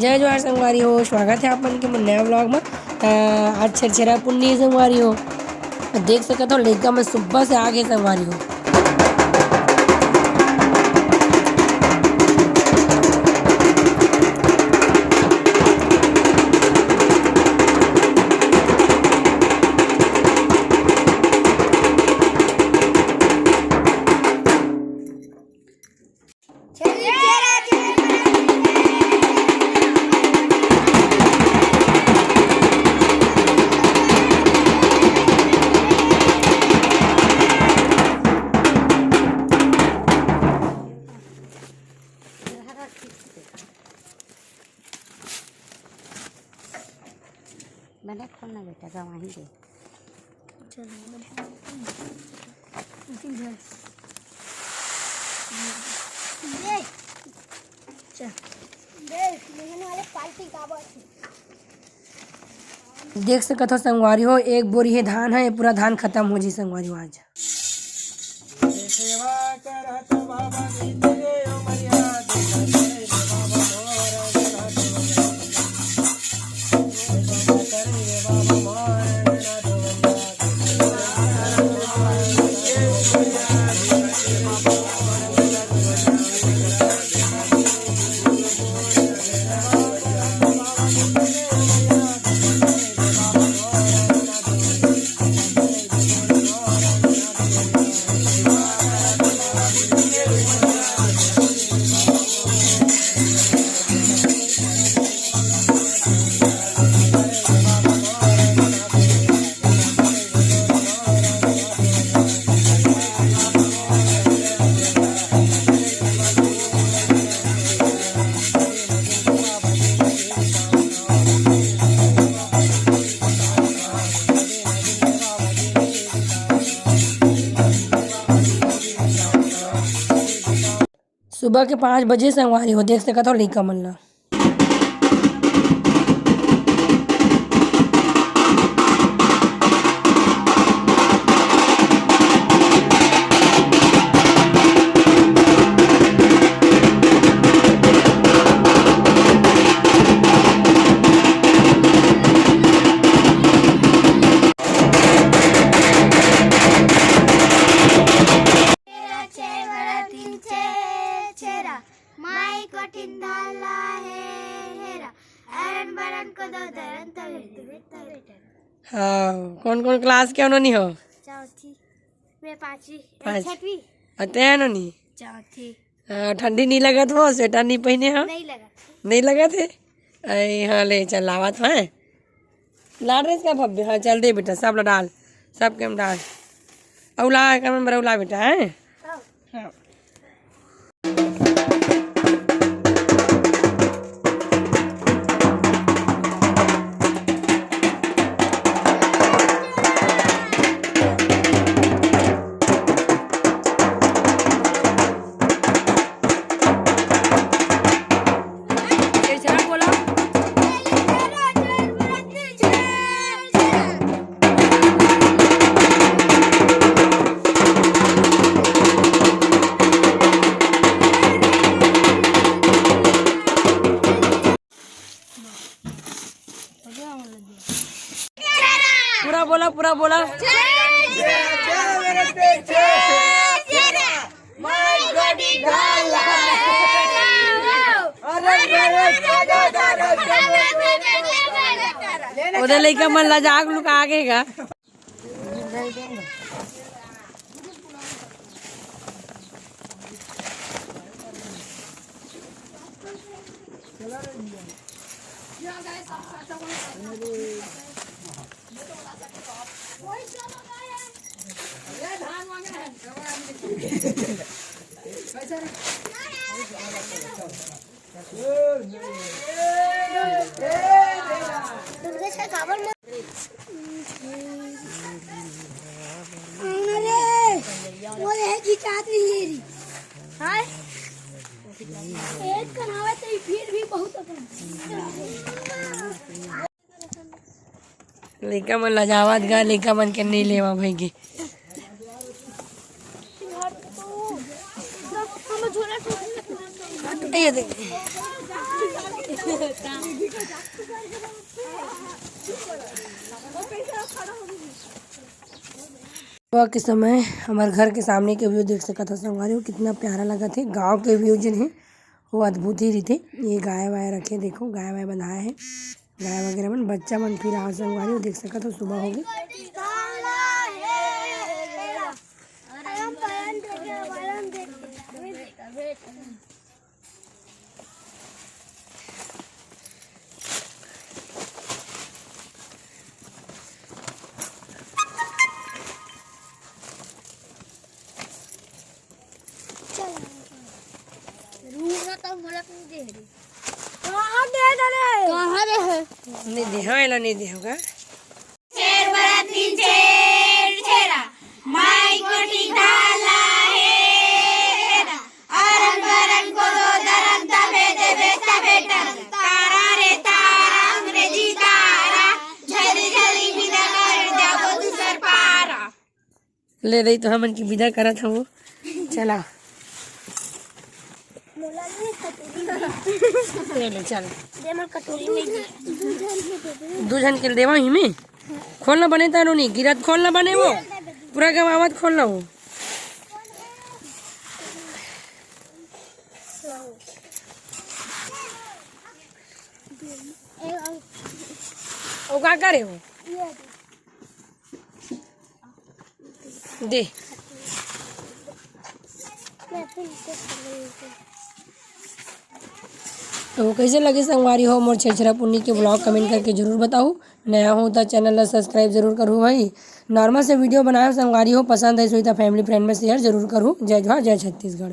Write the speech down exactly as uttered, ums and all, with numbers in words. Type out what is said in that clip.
जय जोहार संगवारी हो, स्वागत हे आप मन के मोर नया vlog म। त आज छेरछेरा पुन्नी हे संगवारी हो, देख सकत हो लइका मन सुबह से आगे संगवारी हो। बने फोन ना बेटा, गवाही दे। चल, ये, चल। देख, लेकिन वाले पार्टी का बात है। देख सकत हो संगवारी हो, एक बोरी हे धान हे, पूरा धान खतम हो जी संगवारी हो आज। सुबह के पाँच बजे संगवारी हो, देख सकत हो लइका मन ला। छेरा छेरा तीन छे छेरा, माई कठिन धान ला हे हेरा, अरन बरन को दो दरन तबे तबे तबे। हाँ, कौन कौन क्लास के हो नोनी हो? चौथी। मैं पाँचवीं। पाँच। छठवीं। अते है नोनी? चौथी। हाँ, ठंडी नहीं लगत हो, स्वेटर नहीं पहने हो? नहीं लगत। नहीं लगत है? अरे हाँ, ले चल लावत है। लाल ड्रेस का भव्य? हाँ, चल दे बेटा, सब ला डाल, सब के हम डाल। अउ ला, कमर में अउ ला बेटा, हैं? हाँ। हाँ। पूरा बोला, पूरा बोला। ओदे लइका मन ला जाग लुका आगे गा। दुर्गेश का काबर म-, अरे, वो है खिंचात नहीं है री। हाय। एक कनावे तो फिर भी बहुत अपन। लइका मन लजावत गा, लइका मन के नहीं लेवा भाई के। ये देख। सुबह के समय हमर घर के सामने के व्यू देख सकत हो संगवारी हो, कितना प्यारा लगत हे। गांव के व्यू जेन हे वो अद्भुत ही रहिथे। ये गाय वाय रखे, देखो गाय वाय बंधाए हे, गाय वगैरह मन, बच्चा मन फिर आ संगवारी हो, देख सकत हो सुबह हो गई। रूम में तो मुलक नहीं दे रही। कहाँ दे दे रे? कहाँ दे है? नहीं दे, हाँ, एला नहीं दे होगा। शेर बरत दिन शेर छेरा, माई कोटी ढाला हे हेरा। अरन बरन को दो दरन तबे देबे तबे टरन। तारा रे तारा, अंग्रेजी तारा, झरी झरी बिना कर जाबो दूसर पारा। ले दई तो हमन की विदा करत हवो। चला। ले ले, चल। दे मोर कटोरी में दे। दू झन के देवा ही में। खोलना बने तानो नहीं, गिरत खोलना बने वो। पूरा गवावत खोलना वो। वो का करे हो? दे। तो कैसे लगे संगवारी हो मोर छेरछेरा पुन्नी के vlog, comment करके जरूर बताओ। नया हो तो channel ला subscribe जरूर करू भाई। Normal से video बनाए संगवारी हो, पसंद है सोई तो family friend में share जरूर करू। जय जोहार, जय छत्तीसगढ़।